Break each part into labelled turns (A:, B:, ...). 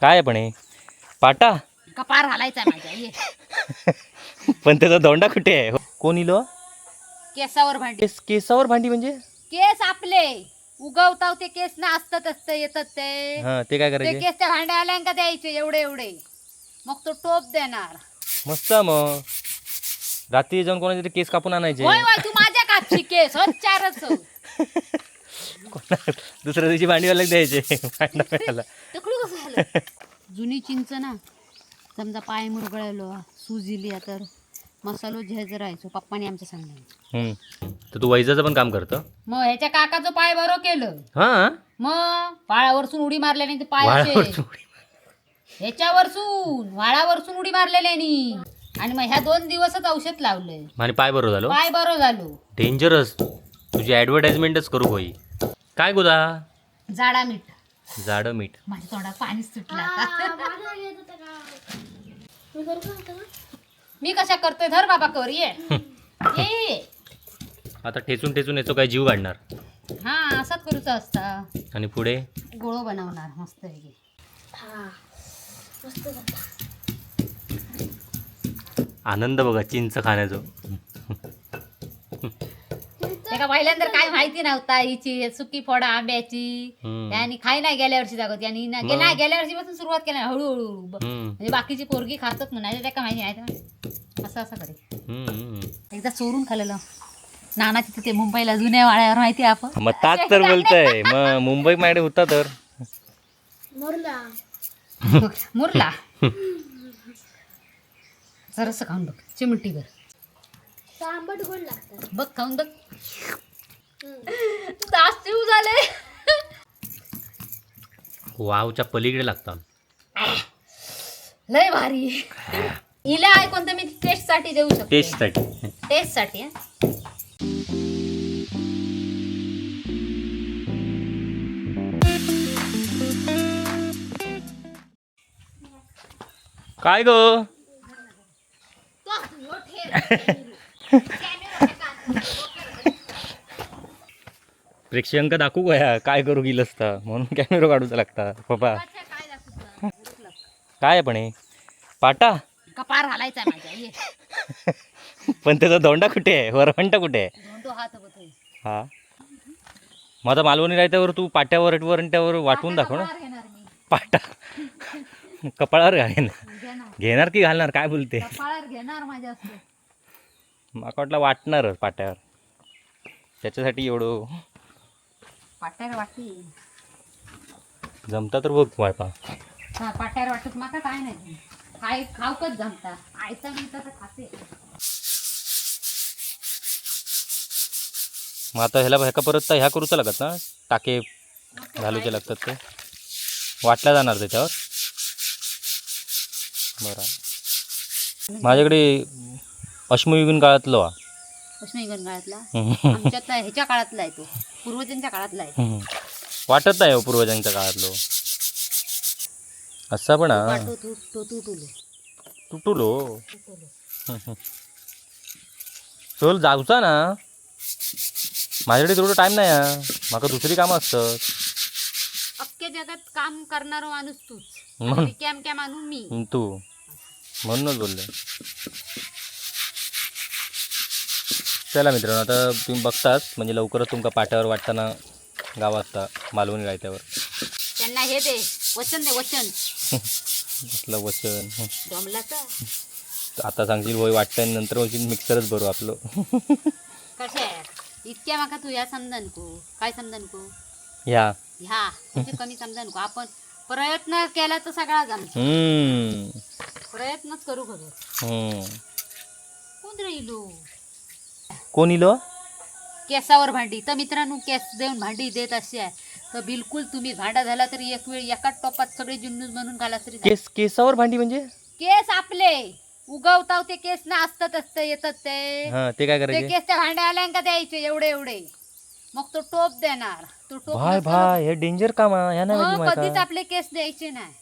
A: काय आहे पण हे पाटा?
B: कपार घालायचा माझ्या, ये.
A: पण त्याचा दोंडा कुठे आहे? कोण इलो?
B: केसावर भांडी.
A: केस? केसावर भांडी म्हणजे?
B: केस आपले उगवताव ते केस ना असतात असत येतात ते.
A: हा, ते काय
B: ते
A: करायचे?
B: केस त्या भांड्यावाल्यांका द्यायचे एवढे एवढे, मग तो टोप देणार.
A: मस्त, मग रात्री जाऊन कोणाचे तरी केस कापून आणायचे.
B: होय होय, तू माझ्या कापशी केस हो चारच हो.
A: दुसऱ्या दिवशी भांडीवाल्याला द्यायचे भांडावाल्याला.
B: तकडू कसं झालं? जुनी चिंच ना, समजा पाय मुरगळलो, सुजिली, तर मसालो झेज राहायचो, पप्पाने आमच्या सांगलं.
A: हम्म. तर तू वैजाचं पण काम करतं?
B: मग ह्याच्या काकाचं पाय बरं केलं.
A: हा?
B: मग वाळावरसून उडी मारल्याने ते पायाचे
A: वाळावर उडी.
B: ह्याच्यावरसून वाळावरसून उडी मारलेल्यानी आणि मग ह्या 2 दिवसच औषध लावलंय.
A: आणि पाय बरं झालो?
B: पाय बरं झालो.
A: डेंजरस, तुझी ॲडव्हर्टाइजमेंटच करू होई. काय गोदा?
B: जाडा मीठ.
A: जाडं मीठ.
B: माझ्या तोंडात पाणीच सुटलं आता. मी कशा करतोय, धर बाबा कर, ये ये.
A: आता ठेचून ठेचून याचो काय जीव काढणार.
B: हा, असाच करूचा असता.
A: आणि पुढे?
B: गोळो बनवणार मस्त पैकी.
A: आनंद बघा चिंच खाण्याचा.
B: एका पहिल्यांदा काय माहिती नव्हता हिची सुकी फोडा आंब्याची.
A: हम्म.
B: आणि खाय नाही गेल्या वर्षी दाखवते आणि ना
A: मग?
B: नाही गेल्या वर्षीपासून सुरुवात केली हळूहळू.
A: हम्म.
B: म्हणजे बाकीची पोरगी खातच म्हणायचे, त्या का माहिती नाही तर असं असं करे.
A: हम्म, हम्म.
B: एकदा चोरून खाल्लेलं नानाची तिथे मुंबईला जुन्या वाड्यावर, माहिती आहे आपण.
A: मग ताच तर बोलतय, मग मुंबई माझ्याकडे होता तर.
B: मुरला, जरासं खाऊन बघ चिमटीभर.
C: आंबट गोड लागतात.
B: बघ, खाऊन बघ. तास चिव झाले.
A: वावच्या पलीकडे लागतात.
B: लय भारी. हिला आहे कोणतं मी टेस्ट साठी देऊ शकतो.
A: टेस्टसाठी.
B: टेस्ट साठी हं.
A: काय ग? प्रेक्षकांका दाखवू काय काय करू गेलं असता म्हणून कॅमेरा काढूचा लागता पप्पा. काय आहे पण हे पाटा?
B: कपार घालायचा माझ्या, ये.
A: पण त्याचा दोंडा कुठे आहे? वरवंटा कुठे आहे?
B: धोंडो हात बघतोय.
A: हा, मग आता मालवणी रायत्यावर तू पाट्यावर वरंट्यावर वाटवून दाखव ना.
B: कपार घेणार मी.
A: पाटा कपाळावर घालेन?
B: घेणार.
A: घेणार की घालणार, काय बोलते?
B: कपाळावर घेणार माझ्या असं.
A: माका वाटलं वाटणारच पाट्यावर, त्याच्यासाठी एवढं.
B: पाट्यावर वाटली.
A: जमता तर बघ वाळपा.
B: हा, पाट्यावर वाटत माका काय नाही, काय खावकच जमता आयता मी तसं खाते.
A: मग आता ह्याला ह्याका परत तर ह्या करूचा लागत ना, टाके घालूचे लागतात, ते वाटल्या जाणार त्याच्यावर. बरं, माझ्याकडे अश्मयुगीन काळातलं हा.
B: कृष्णगण काळातला? आमच्यात ह्याच्या काळातला आहे तो, पूर्वजांच्या काळातला आहे.
A: वाटत नाही हो पूर्वजांच्या काळातलं असा पण हा.
B: वाटो तू तो तुटुलो.
A: तुटुलो.
B: तुटुलो.
A: चल जाऊचा ना, माझ्याकडे तेवढं टाईम नाही हा, माका दुसरी कामं असतात.
B: अख्ख्या जगात काम करणारो माणूस तूच.
A: मग?
B: कॅम कॅम आणून मी.
A: तू म्हणूनच बोलले. चला मित्रांनो, आता तुम्ही बघताच म्हणजे लवकरच तुमका पाट्यावर वाटताना गावात मालवणी रायत्यावर.
B: त्यांना हे दे, वचन दे वचन.
A: कसलं वचन?
B: डोंबलाचा.
A: आता सांगशील होय वाटतं आणि नंतर म्हणशील मिक्सरच भरू आपलं.
B: कशा आहे इतक्या माका तू ह्या समजा नको, काय समजा नको?
A: ह्या.
B: ह्या म्हणजे कमी समजा नको, आपण प्रयत्न केला तर सगळा जमतो.
A: हम्म.
B: प्रयत्नच करू खरं.
A: हम्म.
B: कोण राहिलो?
A: कोण इलो?
B: केसावर भांडी. तर मित्रांनो, केस देऊन भांडी देत असे आहे तर बिलकुल तुम्ही भांडा झाला तरी एक वेळ एका टोपात सगळे जुन्नूस बनवून घाला तरी चालेल.
A: केस? केसावर भांडी म्हणजे?
B: केस आपले उगवताव ते केस ना असतात असत येतात ते.
A: हा, ते काय
B: ते
A: करायचे?
B: केस त्या भांड्यावाल्यांका द्यायचे एवढे एवढे, मग तो टोप देणार तो टोप
A: भाय
B: नसतो
A: भाय, हे डेंजर काम हा, ह्या
B: ना,
A: नाही
B: मग
A: माहिती
B: कधीच
A: माका.
B: आपले केस द्यायचे नाही.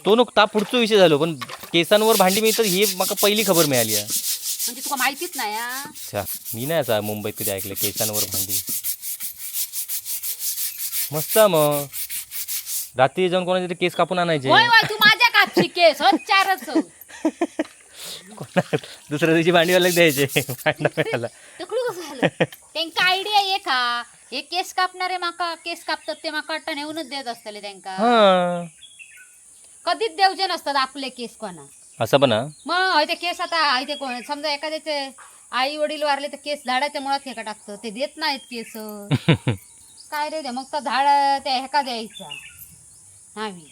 A: तो नको ता पुढचा विषय झालो, पण केसांवर भांडी मिळतात ही माका पहिली खबर मिळाली आहे.
B: म्हणजे तुका माहितीच नाही हा?
A: अच्छा, मी नाही असा मुंबईत कधी ऐकलं केसांवर भांडी. मस्त आहे मग. रात्री जाऊन कोणाचे तरी केस कापून आणायचे.
B: होय होय, तू माझ्या कापशी केस हो चारच हो.
A: कोणा दुसऱ्या दिवशी भांडीवाल्याला द्यायचे भांडवाला.
B: तकडू कसं झालं? त्यांका आयडिया एक हा, हे केस कापणारे माका केस कापतात ते माका वाटतं नेऊनच देत असतले त्यांका.
A: हा.
B: कधीच देवचे नसतात आपले केस कोणा.
A: असं पण हा?
B: मग हय ते केस आता हय ते कोण समजा एखाद्याचे आई वडील वारले तर केस झाडाच्या मुळात हेका टाकतं, ते देत नाहीत केस. काय रे ते, मग तर झाड त्या हेका द्यायचा आम्ही.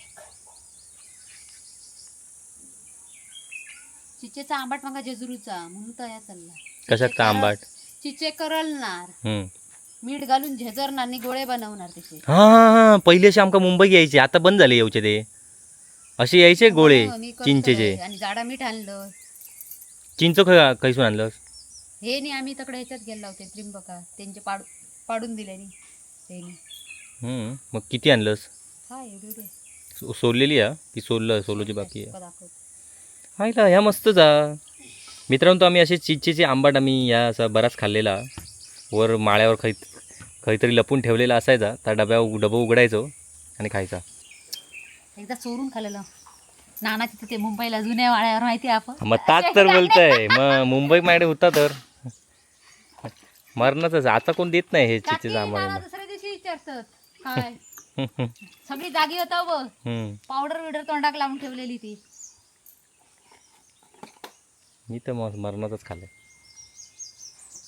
B: चिचेचा आंबाट मागा जेजुरीचा म्हणून तयार चालला.
A: कशाचा आंबाट?
B: चिचे करलणार,
A: हम्म.
B: मीठ घालून झेजरणार आणि गोळे बनवणार त्याचे.
A: हा हा हा, पहिले असे आमका मुंबई यायचे, आता बंद झाले यायचे ते. असे यायचे गोळे
B: हो, मी करतोय.
A: चिंचेचे.
B: आणि जाडा मीठ आणलं.
A: चिंच खैसून आणलं?
B: हे नाही, आम्ही तकडे ह्याच्यात गेलो होते त्रिंबका, त्यांचे पाडून दिले नी त्यांनी.
A: हम्म, मग किती आणलंस?
B: हा एवढे एवढे.
A: सोललेली आहे की सोललं सोलूची बाकी आहे?
B: तुका दाखवतो.
A: हायला ह्या मस्तच हा. मित्रांनो, तो आम्ही असे चिंचेचे आंबाट आम्ही ह्या असा बराच खाल्लेला. वर माळ्यावर काहीतरी लपून ठेवलेला असायचा, त्या डबं उघडायचो आणि खायचा.
B: एकदा चोरून खाल्लेलं नानाच्या तिथे मुंबईला जुन्या वाड्यावर, माहिती आहे आपण.
A: मग ताच तर बोलताय, मग मुंबई माझ्याकडे होता तर मरणाचंच. आता कोण देत नाही हे
B: काकी,
A: चिंचेचं
B: नाना
A: आंबाट.
B: दुसऱ्या दिवशी विचारतात काय सगळी जागी होता बघ,
A: हम्म.
B: पावडर बिवडर तोंडाक लावून ठेवलेली ती.
A: मी तर मग मरणाचंच खाल्लं.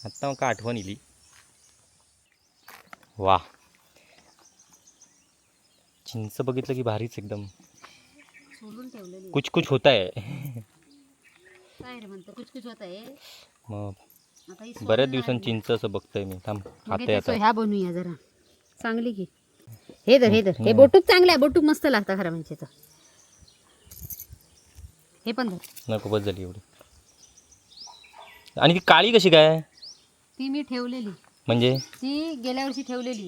A: आत्ता मग का आठवण इली. वा, चिंच बघितलं की भारीच एकदम.
B: सोलून ठेवलेली.
A: कुछ कुछ होत आहे.
B: काय रे म्हणतो, कुछ कुछ होत आहे.
A: मग
B: आता ही
A: बऱ्याच
B: सोलून
A: दिवसांनी
B: आणली.
A: चिंच असं बघतोय मी. थांब,
B: मग
A: खाते
B: हे
A: आता.
B: ह्या बनवूया जरा चांगली की. हे धर, हे धर, हे बोटूक चांगलं आहे, बोटूक मस्त लागतं खरं म्हणजे तर. हे पण धर.
A: नको, बस झाली एवढी. आणि ती काळी कशी काय?
B: ती मी ठेवलेली.
A: म्हणजे?
B: ती गेल्या वर्षी ठेवलेली,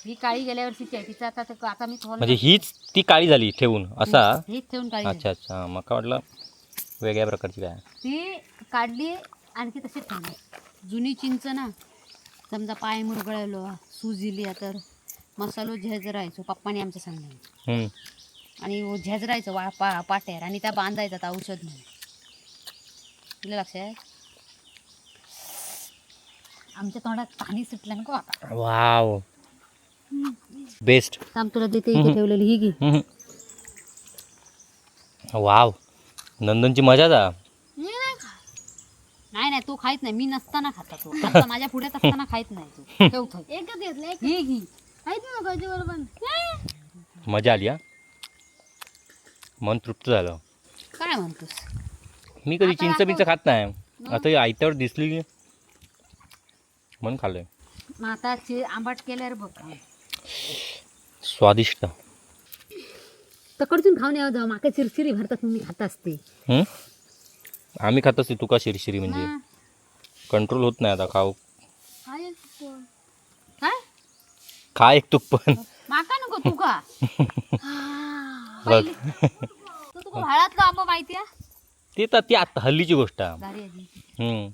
B: ही काळी गेल्या वर्षीची आहे. तिचा आता आता मी थोडं
A: म्हणजे हीच ती काळी झाली ठेवून असा?
B: हीच ठेवून काळी झाली.
A: अच्छा अच्छा, मग काय वाटलं वेगळ्या प्रकारची काय.
B: ती काढली आणखी तशीच ठेवली. जुनी चिंच ना, समजा पाय मुरगळलो सुजिली तर मसालो झेजरायचो पप्पाने आमच्या सांगण्याने.
A: हम्म.
B: आणि झेजरायचं वा पाट्यार आणि त्या बांधायचा आता औषध म्हणून. तुला लक्षात? आमच्या तोंडात पाणी सुटलं नको आता.
A: वाव, बेस्ट.
B: थांब तुला देते, इथे ठेवलेली ही घे.
A: वाव, नंदनची मजा जा.
C: मी नाही खात.
B: नाही नाही, तू खायत नाही, मी नसताना खाता तू. आता माझ्या पुढ्यात असताना खायत नाही तू, ठेवतो.
C: एकच घेतलं एक.
B: ही घे.
C: माहित नाही कधी बरोबर.
A: मजा आली हा, मन तृप्त झालं.
B: काय म्हणतोस?
A: मी कधी
B: आता
A: चिंच बिंच खात नाही, आता ही आयत्यावर दिसली की म्हणून खाल्लंय.
B: मग आता आंबाट केल्यावर बघ.
A: स्वादिष्ट.
B: तकडतून खाऊन यावं जाऊ, माका चिरचिरी भरतात मी खात असते.
A: हम्म? आम्ही खात असते, तुका शिरशिरी म्हणजे कंट्रोल होत नाही आता खाऊ.
C: हा एक कोण.
B: काय?
A: खा एक तू पण.
B: माका नको, तू का
A: बघ.
B: तू तुका व्हाळातला आंबा माहिती आहे?
A: ते तर ती आता हल्लीची गोष्ट आहे.
B: भारी आहे ती.
A: हम्म.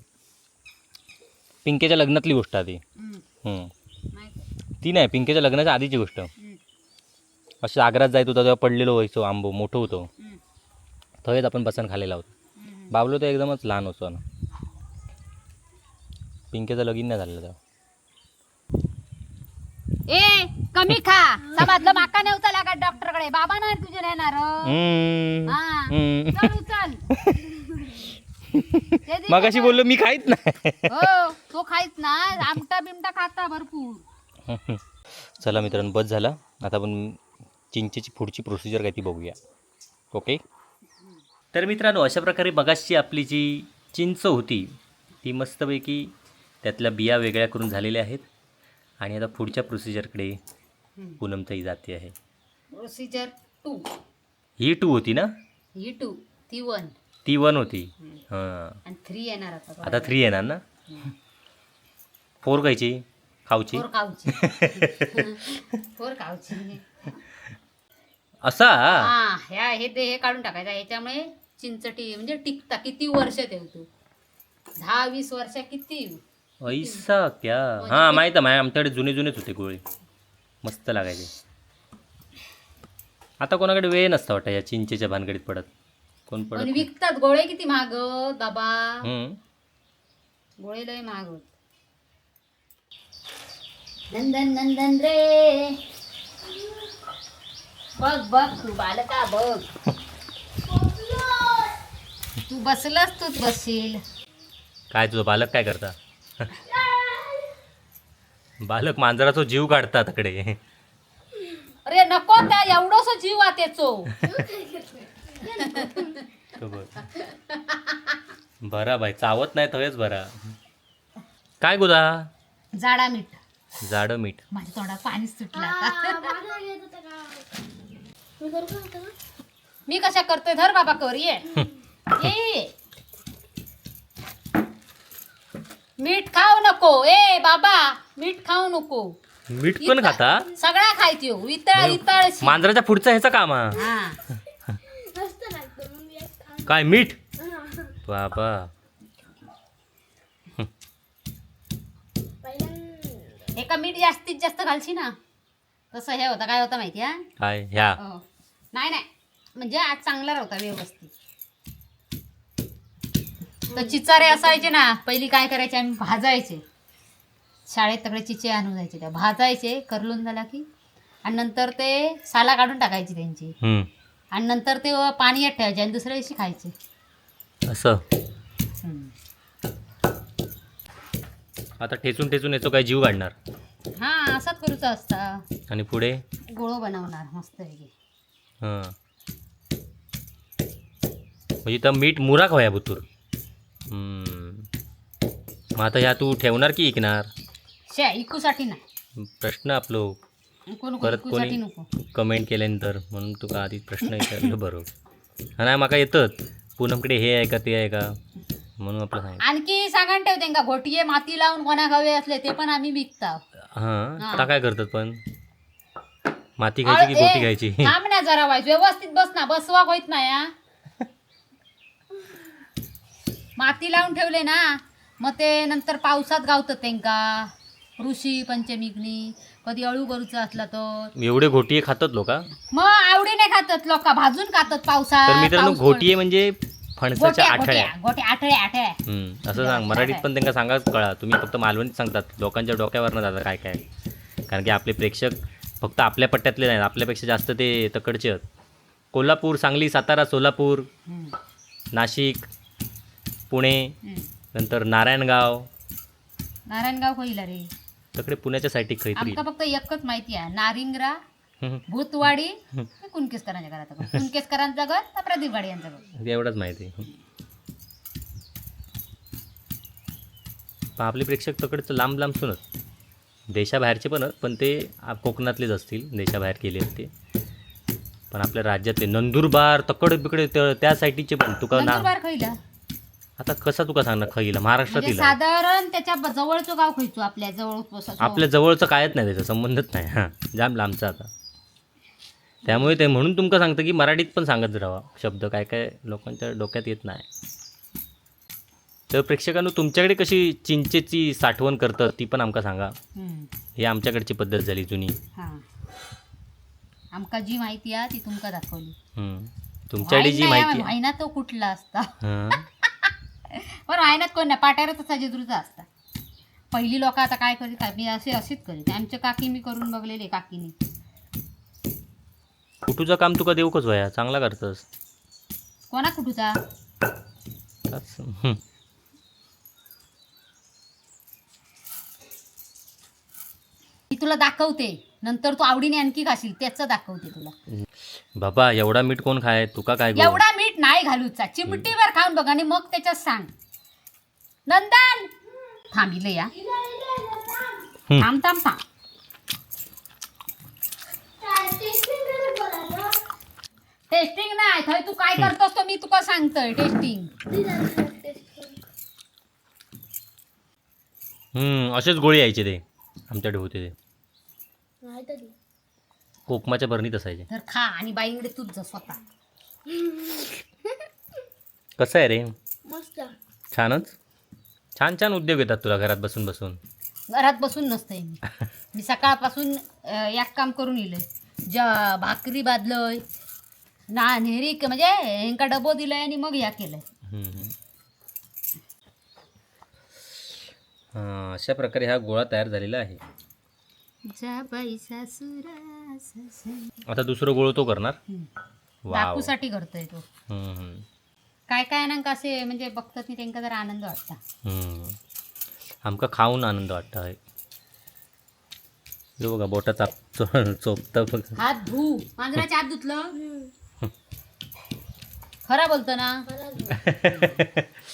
A: पिंकेच्या लग्नातली गोष्ट आहे ती.
B: हम्म,
A: हम्म.
B: माहिती आहे.
A: ती नाही, पिंकेच्या लग्नाच्या आधीची गोष्ट.
B: हम्म,
A: असे आग्रात जायत होता तेव्हा पडलेलो व्हायचो आंबो, मोठं होतो.
B: हम्म,
A: थंयच आपण बसन खाल्लेला होतो.
B: हम्म.
A: बाबलो तर एकदमच लहान होतो ना, पिंकेचं लगीन नाही झालेलं तेव्हा.
B: ए कमी खा, समजलं? माका नव्हता लागत डॉक्टरकडे, बाबा नाही तुझे नेणार.
A: हम्म.
B: हा.
A: हम्म.
B: चल उचल. ते दे.
A: मगाशी बोललो मी खाईत नाही.
B: हो, तो खायच ना, आमटा बिमटा खाता भरपूर.
A: चला मित्रांनो, बस झाला. आता आपण चिंचेची पुढची प्रोसिजर काय ती बघूया. ओके, तर मित्रांनो, अशा प्रकारे मगाशी आपली जी चिंच होती ती मस्तपैकी त्यातल्या बिया वेगळ्या करून झालेल्या आहेत आणि आता पुढच्या प्रोसिजरकडे पूनमताई जाते आहे.
B: प्रोसिजर 2.
A: ही 2 होती ना?
B: ही 2, ती 1.
A: ती 1 होती. हां.
B: आणि 3 येणार आता.
A: आता 3 येणार ना? 4 खायची खाऊची.
B: 4 खाऊची, 4 खाऊची.
A: असा.
B: हा, ह्या हे ते हे काढून टाकायचं. ह्याच्यामुळे चिंचटी म्हणजे टिकता किती वर्ष ठेवतो, 10-20 वर्ष किती.
A: ऐसा क्या? हां, माहीत आहे, आमच्याकडे जुने जुनेच होते गोळे. मस्त लागायचे. आता कोणाकडे वेळ नसता वाटतं या चिंचेच्या भानगडीत पडत कोण पडत
B: पण
A: नाही.
B: विकतात गोळे किती महाग बाबा.
A: हम्म.
B: गोळे लय महाग होत. नंदन नंदन रे, बघ बघ तू बालका बघ, तू बसलास तूच बसशील.
A: काय तुझं बालक काय करता? बालक मांजराचा जीव काढतात तिकडे.
B: अरे नको, त्या एवढंस जीव आ त्याचो.
A: तो बघ. बरा बाई, चावत नाही थंयच बरा. काय गुदा?
B: जाडा मीठ.
A: जाडं मीठ.
B: माझ्या तोंडात पाणीच सुटलं आता.
C: माझा येत होता का? मी करू का आता?
B: मी कशा करतोय, धर बाबा कर, ये ये. मीठ खाऊ नको ए बाबा, मीठ खाऊ नको.
A: मीठ पण खाता?
B: सगळा खायची हो, इतळ इतळ.
A: मांजराच्या पुढचं ह्याचं काम हा.
B: हा.
C: मस्त लागतं मग एक खा.
A: काय मीठ बाबा?
C: पहिल्यांदा
B: एका मीठ जास्तीत जास्त घालशी ना तसं हे होतं. काय होतं माहिती हा?
A: काय ह्या?
B: हो. नाही नाही, म्हणजे आज चांगला होता व्यवस्थित. तर चिचारे असायचे ना पहिली, काय करायचे आम्ही, भाजायचे. शाळेत सगळे चिचे आणून जायचे, त्या भाजायचे करलून झाला की, आणि नंतर ते साला काढून टाकायची त्यांची
A: हम्म.
B: आणि नंतर ते पाण्यात ठेवायचे आणि दुसऱ्या दिवशी खायचे.
A: असं?
B: हम्म.
A: आता ठेचून ठेचून याचो काय जीव काढणार.
B: हा, असाच करूचा असता.
A: आणि पुढे?
B: गोळो बनवणार मस्तपैकी.
A: हां, म्हणजे तर मीठ मुराक होया बुतूर. हम्म. मग आता ह्या तू ठेवणार की इकणार?
B: शे, इकूसाठी नाही.
A: प्रश्न आपलो
B: कोण
A: परत
B: इकूसाठी
A: कोणी
B: नको.
A: कमेंट केल्यानंतर म्हणून तुका आधी प्रश्न विचारलं बरोबर. हा, नाही माका येतच पूनमकडे हे आहे का ते आहे का म्हणून आपलं सांग.
B: आणखी सांगान ठेवते का, घोटिये माती लावून कोणा हवे असले ते पण आम्ही विकताव.
A: हां,
B: हां.
A: आता काय करतात पण, माती घ्यायची की
B: अरे,
A: गोटी घ्यायची?
B: थांब ना जरा वाईस, व्यवस्थित बस ना, बसवा होत नाही हा. माती लावून ठेवले ना मग ते नंतर पावसात गावतं त्यांका, ऋषी पंचमीग्नी कधी अळू करूचा असला तर.
A: एवढे घोटिये खातात लोक?
B: मग आवडीने खातात लोक, भाजून खातात पावसात.
A: तर मित्रांनो,
B: पाऊस
A: घोटिये म्हणजे
B: पड-
A: फणसाच्या
B: गोट्या
A: आठळ्या.
B: गोट्या गोट्या आठळ्या आठळ्या.
A: असं सांग मराठीत पण त्यांना सांगाच कळा. तुम्ही फक्त मालवणीत सांगतात, लोकांच्या डोक्यावरनं जाता काय काय. कारण की आपले प्रेक्षक फक्त आपल्या पट्ट्यातले नाहीत, आपल्यापेक्षा जास्त ते तकडचे आहेत. कोल्हापूर, सांगली, सातारा, सोलापूर,
B: हम्म,
A: नाशिक, पुणे,
B: हम्म.
A: नंतर नारायणगाव.
B: नारायणगाव होईल रे.
A: तकडे पुण्याच्या साईड खैतरी.
B: आमका फक्त एकच माहिती आहे, नारिंगरा, भूतवाडी हे कुणकेसकरांच्या घरात घर. कुणकेसकरांचं घर तर प्रदीप गाडे यांचं घर.
A: एवढंच माहिती आहे. पण आपले प्रेक्षक तकडचं लांब लांब सुनत देशाबाहेरचे पण आहेत, पण ते कोकणातलेच असतील, देशाबाहेर गेले आहेत ते. पण आपल्या राज्यातले नंदुरबार तकड बिकडे त्या साईडचे पण तुका ना.
B: नंदुरबार खईला?
A: आता कसा तुका सांगणार खईला
B: म्हणजे
A: महाराष्ट्रातील आहे.
B: साधारण त्याच्या जवळचं गाव खायचो आपल्या जवळ.
A: आपल्या जवळचं कायच नाही, त्याचा संबंधच नाही. हां, जाम लांबचा आता. त्यामुळे ते म्हणून तुमका सांगतं की मराठीत पण सांगत राहा शब्द, काय काय लोकांच्या डोक्यात येत नाही. तर प्रेक्षकांनो, तुमच्याकडे कशी चिंचेची साठवण करतात ती पण आमका सांगा. ही आमच्याकडची पद्धत झाली जुनी.
B: हा, आमका जी माहिती आहे ती तुमका दाखवली.
A: हम्म. तुमच्याकडे जी माहिती आहे.
B: वाहिना तो कुठला असता?
A: हां.
B: पण वाहिनात कोण नाही, पाट्यावरच असा जेजुरीचा असता. पहिली लोक आता काय करीत काय, मी असे अशीच करीत. आमच्या काकी मी करून बघलेले काकीने.
A: कुटूचं काम तुका देऊ कच वया, चांगला करतस.
B: कोणा कुठूचा?
A: हम्म.
B: मी तुला दाखवते नंतर, तू आवडीने आणखी खाशील त्याचं दाखवते तुला.
A: बाबा, एवढा मीठ कोण खाय? तुका काय गो?
B: एवढा मीठ नाही घालूचा, चिमटीवर खाऊन बघ आणि मग त्याच्यात सांग. नंदन थांब इले या.
A: हम्म.
B: थांब थांब थांब.
C: टेस्टिंग कसं बोलायचं?
B: टेस्टिंग नाही थंय, तू काय करतोस तो मी तुका सांगतोय टेस्टिंग.
C: ती झाली टेस्टिंग.
A: हम्म, असेच गोळी यायचे ते आमच्याकडे होते ते.
C: नाही तरी.
A: कोकमाच्या बरणीत असायचे.
B: तर खा आणि बाईंकडे तूच जा स्वतः.
A: कसं आहे रे?
C: मस्त.
A: छानच. छान छान उद्योग येतात तुला घरात बसून बसून.
B: घरात बसून नसतंय मी. मी सकाळपासून एक काम करून इलय, ज्या भाकरी बांधलंय ना नेरी म्हणजे हेंका डबो दिलाय आणि मग या केलंय.
A: हम्म. हा, अशा प्रकारे हा गोळा तयार झालेला आहे.
B: जा बाई सासुरा सासू.
A: आता दुसरं गोळ तो करणार. वाव.
B: दाकूसाठी करतोय तो.
A: हम्म.
B: काय काय ना असे म्हणजे बघतात नाही त्यांका जरा आनंद वाटता.
A: हम्म. आमका खाऊन आनंद वाटता आहे. जो बघा बोटा चाप चोपता बघ.
B: हात धू, मांजराच्या हात धुतलं. खरा बोलतो ना,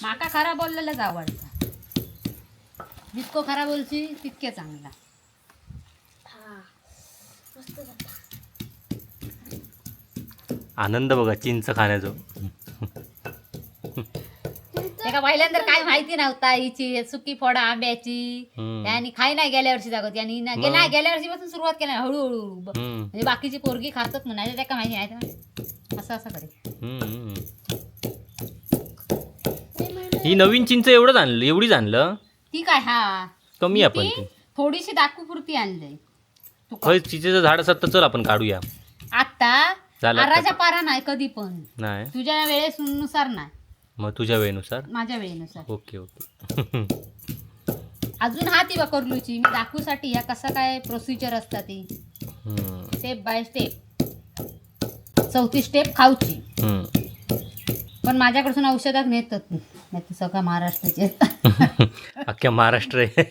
B: माका खरा बोललेलंच आवडतं. जितकं खरा बोलची तितके चांगला.
C: हा, मस्त झाला.
A: आनंद बघा चिंच खाण्याचा.
B: एका पहिल्यांदा काय माहिती नव्हता हिची सुकी फोडा आंब्याची.
A: हम्म.
B: आणि खाय नाही गेल्या वर्षी जागत आणि
A: मग?
B: नाही गेल्या वर्षीपासून सुरुवात केली हळूहळू.
A: हम्म.
B: म्हणजे बाकीची पोरगी खातच म्हणायचं त्या का माहिती नाही तर असं असं करे.
A: हम्म.
C: मी म्हणलं,
A: ही नवीन चिंच एवढंच आणलं, एवढीच आणलं.
B: ती काय हा
A: कमी आपण
B: ती
A: ती.
B: थोडीशी दाकूपुरती आणलंय तुका.
A: खरंच चिंचेचं झाड असत तर चल आपण काढूया.
B: आता
A: झालं आता.
B: आराच्या पारा नाही कधी पण.
A: नाही.
B: तुझ्या वेळेनुसार नाही.
A: मग तुझ्या वेळेनुसार.
B: माझ्या वेळेनुसार.
A: Okay okay.
B: अजून हा ती करलूची मी दाखवूसाठी या कसं काय प्रोसिजर असता ती.
A: हम्म.
B: Step by step. चौथी स्टेप खाऊची.
A: हम्म.
B: पण माझ्याकडसून औषधात नेतच नाही तर सगळं महाराष्ट्राचे.
A: अख्ख्या महाराष्ट्र आहे.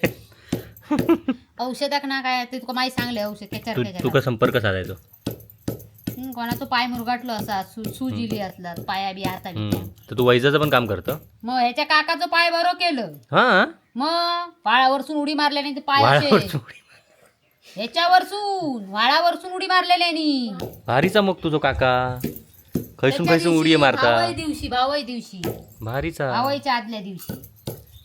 B: औषधाक ना काय ते तुका माहिती सांगले औषध त्याच्यावर
A: तू
B: काय
A: तुका संपर्क साधायचो.
B: कोणाचो पाय मुरगाटलो असा सूज इली असला पाया बी हाता बी.
A: हम्म. तर तू वैजाचं पण काम करतं.
B: मग ह्याच्या काकाचं पाय बरं केलं.
A: हा.
B: मग वाळावरसून उडी मारल्याने ते पाय असे
A: वाळावर उडी.
B: ह्याच्यावरसून वाळावरसून उडी मारलेल्यानी.
A: भारीचा मग तुझो काका खैसून
B: त्याच्या
A: खैसून उडी
B: दिवशी,
A: मारता.
B: भावई दिवशी, भावई दिवशी.
A: भारीचा.
B: भावईच्या आदल्या दिवशी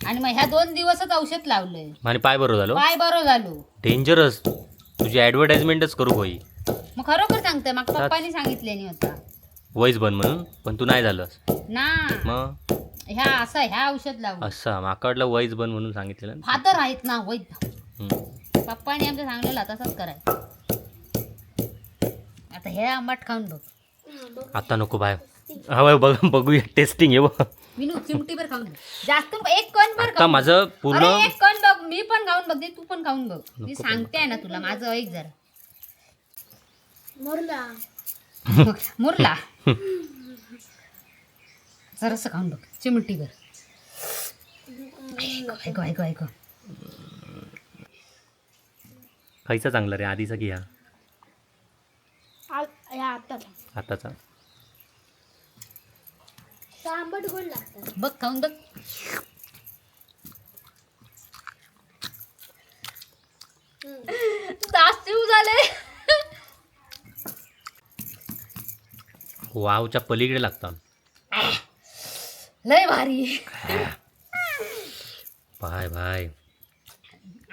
B: आणि मग ह्या 2 दिवसच औषध लावलंय.
A: आणि पाय बरं झालो.
B: पाय बरं झालो.
A: डेंजरस, तुझी ऍडव्हर्टाइजमेंटच करू होई.
B: मग खरोखर सांगते, मग पप्पानी सांगितले नाही होता.
A: वयच बन म्हणून, पण तू नाही झालंस.
B: ना.
A: मग
B: ह्या असं ह्या औषध लावून.
A: असा माका वाटलं वयच बन म्हणून सांगितलेलं ना.
B: फादर आहेत ना वैद्य.
A: हम्म.
B: पप्पाने आमच्या सांगलेला तसंच करायचं. आता हे आंबाट खाऊन बघ.
C: हा, बघ.
A: आता नको बाय. हा बघ, बघूया टेस्टिंग आहे बघ.
B: विनू चिमटीभर खाऊन बघ. जास्त नको, एक कण भर
A: आता
B: खाऊन बघ.
A: माझं पूर्ण
B: अरे एक कण बघ, मी पण खाऊन बघते, तू पण खाऊन बघ. मी
A: नको पण.
B: सांगते ना तुला, माझं ऐक जरा.
C: मुरला.
B: मुरला जरासं खाऊन बघ चिमटीभर. ऐक ऐक ऐक.
A: खायचा चांगला रे आधीचा की हा?
C: या आता.
A: आताचा.
C: आंबट गोड लागतात.
B: बघ खाऊन बघ. दास जीव झाले.
A: वावच्या पलीकडे लागतात.
B: लय भारी.
A: बाय बाय.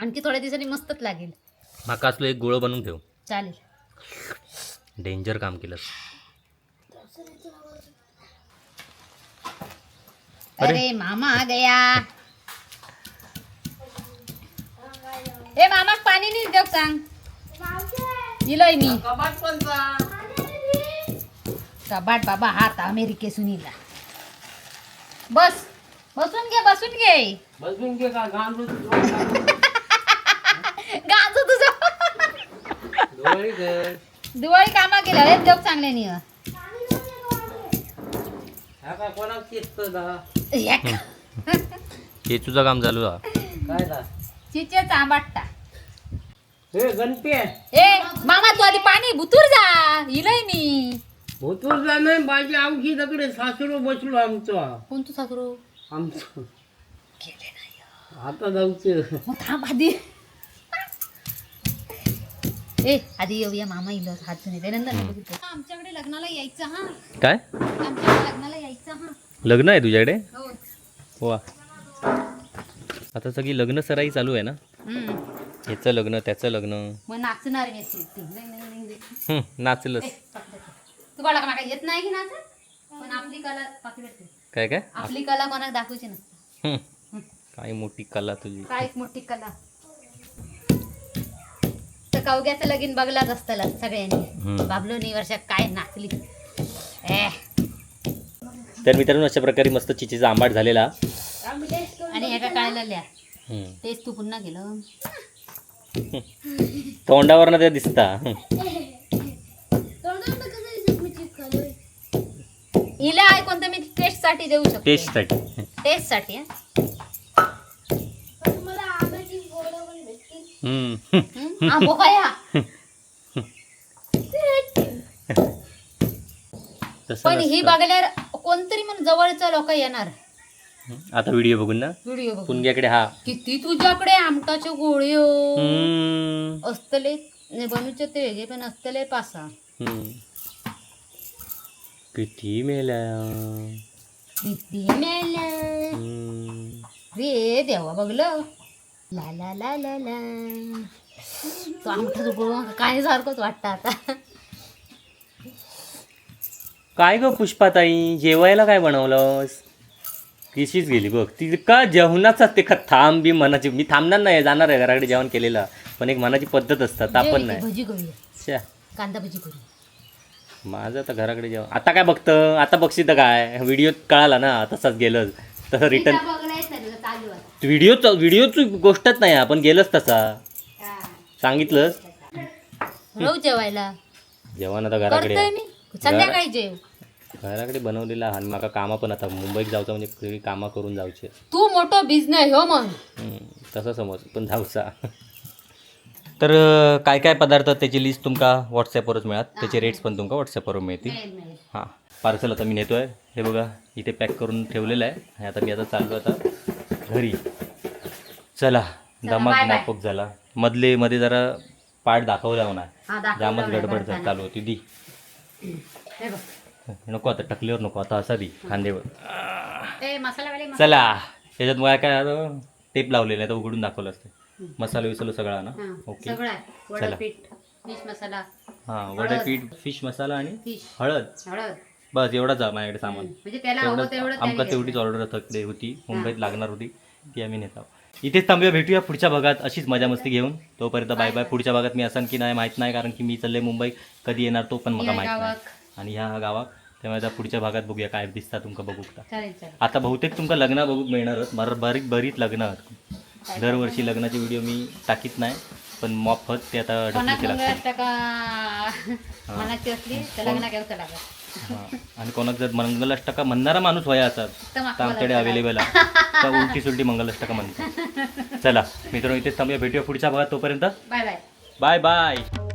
B: आणखी थोड्या दिवसांनी मस्तच लागेल.
A: माका असलो एक गोळं बनवून ठेव.
B: चालेल.
A: डेंजर काम केलंस. अरे.
B: अरे मामा आ गया. ए मामा पाणी नाही देऊ सांग. इलोय मी कबाट बाबा हात अमेरिकेसून इला. बस बसून घे, बसून घे.
D: बसून घे का गांडूळ?
B: गाजू तुझं.
D: दिवाळी कर.
B: दिवाळी कामा केल्या हे देव चांगले नाही.
D: हा का कोणाक चित्त दा?
A: हे तुझं काम चालू आहे.
D: काय दा?
B: चिचेच आंबाटता.
D: हे गणपी.
B: ए मामा तू आधी पाणी भुतूर जा, इलय मी.
D: भोतूरला नाही, माझी आवशी दगडे सासरू बसलो आमचं.
B: कोण तू सासरू?
D: आमचं.
B: केले नाही.
D: आता जाऊचं.
B: मग थांब आधी. ए आधी येऊया, मामा इल हात धुणे ते नंतर बघितलं. आमच्याकडे लग्नाला यायचं हा.
A: काय?
B: आमच्याकडे लग्नाला यायचं हा.
A: लग्न आहे तुझ्याकडे?
B: हो.
A: वा, आता सगळी लग्न सराई चालू आहे ना.
B: हम्म.
A: ह्याचं लग्न, त्याचं लग्न.
B: मग नाचणार मी अशी ती. नाही, नाही, नाही, नाही.
A: हम्म, नाचलंच.
B: ए, पकडे. तुम्हाला का माका येत नाही की नाचत, पण आपली कला पकडते.
A: काय काय?
B: आपली कला कोणाक दाखवची नसते.
A: हम्म. काय मोठी कला तुझी.
B: काय एक मोठी कला. कवग्याचं लगीन बघलाच असताला सगळ्यांनी.
A: हम्म.
B: बाबलोनी वर्षात काय नाचली. ए,
A: तर मित्रांनो, अशा प्रकारे मस्त चिचेचा आंबाट झालेला.
C: आम्ही टेस्ट करून
B: आणि एका काढलेल्या
A: हम्म.
B: तेच तू पुन्हा गेलं.
A: तोंडावर ना त्या दिसता.
C: तोंडावर तर कसं दिसत मी चीज खाल्लोय.
B: हिला आहे कोणतं मी टेस्ट साठी देऊ शकतो.
A: टेस्टसाठी.
B: टेस्ट साठी हं.
C: पण तुम्हाला आंब्याची गोळ्या पण भेटतील.
A: हम्म.
B: हं? आंबो काय हा?
A: तसं
B: पण ही
A: नसतं.
B: बघल्यावर कोणतरी म्हणून जवळचा लोक येणार.
A: आता व्हिडिओ बघून ना.
B: व्हिडिओ बघून.
A: पुणग्याकडे हा.
B: किती तुझ्याकडे आमटाचे गोळे हो.
A: हम्म.
B: असतले नाही बनूचे ते वेगळे पण असतले पासा.
A: हम्म. किती मेल्या.
B: किती मेल्या.
A: हम्म.
B: रे देवा, बघलं, ला ला ला ला ला, तो आमटाचं गोळ माका काय सारखंच वाटतं आता.
A: काय ग पुष्पाताई, जेवायला काय बनवलंस? किशीच गेली बघ ती का जेवणाचाच ते का थांब बी मनाची. मी थांबणार नाही, जाणार आहे घराकडे. जेवण केलेलं पण एक मनाची पद्धत असतात, आपण
B: जेव इथे,
A: नाही.
B: भजी करूया.
A: छ्या.
B: कांदा भजी करूया.
A: माझं तर घराकडे जेवण. आता काय बघतं? आता बघशील तर काय, व्हिडिओ कळाला ना, तसाच गेलं तसं रिटर्न.
B: चालू आहे.
A: व्हिडिओ व्हिडिओची गोष्टच नाही, आपण गेलंच तसा सांगितलंच.
B: रोज जेवायला
A: जेवण आता घराकडे
B: करतोय मी, संध्याकाळी जेव.
A: घराकडे बनवलेला आणि माका कामा पण आता मुंबईत जायचं, म्हणजे सगळी कामं करून जायची.
B: तू मोठो बिझनेस हो मग.
A: हम्म, तसं समज पण जाऊचा. तर काय काय पदार्थ त्याची लिस्ट तुमका व्हॉट्सॲपवरच मिळात, त्याचे रेट्स पण तुमका व्हॉट्सॲपवर मिळतील.
B: मिळेल, मिळेल.
A: हां, पार्सल आता मी नेतो आहे. हे बघा, इथे पॅक करून ठेवलेलं आहे आणि आता मी आता चाललो आता घरी. चला, दमाक
B: बाय बाय.
A: माफक झाला. मधले मध्ये जरा पाठ दाखवला होणार.
B: हा, दाखवला
A: जामच
B: नाही
A: गडबड
B: भरताना.
A: चालू होती दी.
B: हे बघ.
A: नको आता टकलीवर नको, आता असा दी खांदेवर.
B: ए, मसालावाले
A: चला, त्याच्यात मला काय आता टेप लावलेला आहे तर उघडून दाखवलं असतं. मसाला विसाला सगळा ना.
B: हा,
A: ओके.
B: सगळं आहे.
A: चला.
B: वडा पीठ, फिश मसाला.
A: हां, वडापीठ, फिश मसाला आणि
B: फिश.
A: हळद.
B: हळद.
A: बस एवढाच आहे माझ्याकडे सामान.
B: म्हणजे त्याला हवं
A: तेवढंच
B: तेवढं
A: आमका
B: त्याने.
A: तेवढीच ऑर्डर थकले होती, मुंबईत लागणार होती, ती आम्ही नेत आहोत. इथेच थांबूया, भेटूया पुढच्या भागात अशीच मजा मस्ती घेऊन. तोपर्यंत बाय बाय. पुढच्या भागात मी असन की नाही माहीत नाही, कारण की मी चालले मुंबई, कधी येणार तो पण मला
B: ह्या
A: माहीत नाही.
B: गावाक.
A: आणि ह्या गावात, त्यामुळे आता पुढच्या भागात बघूया काय दिसता तुमका बघू का.
B: चालेल चालेल.
A: आता बहुतेक तुमका लग्न बघू मिळणारच मर बरीच बरीच लग्न आहेत. दरवर्षी लग्नाचे व्हिडिओ मी टाकीत नाही, पण मॉप हत ते आता
B: कोणाक
A: ढकलूचे लागतील.
B: मंगळाष्टका मनाची असली तर लग्न केलं लागत.
A: हां, आणि कोणाक जर मंगलाष्टका म्हणणारा माणूस व्हाय असा
B: तर माका
A: तर आमच्याकडे
B: बोलायचं.
A: अवेलेबल आहे, तर उलटी सुलटी मंगलाष्टका म्हणतो. चला मित्रांनो, इथेच थांबूया, भेटूया पुढच्या भागात. तोपर्यंत
B: बाय बाय.
A: Bye bye.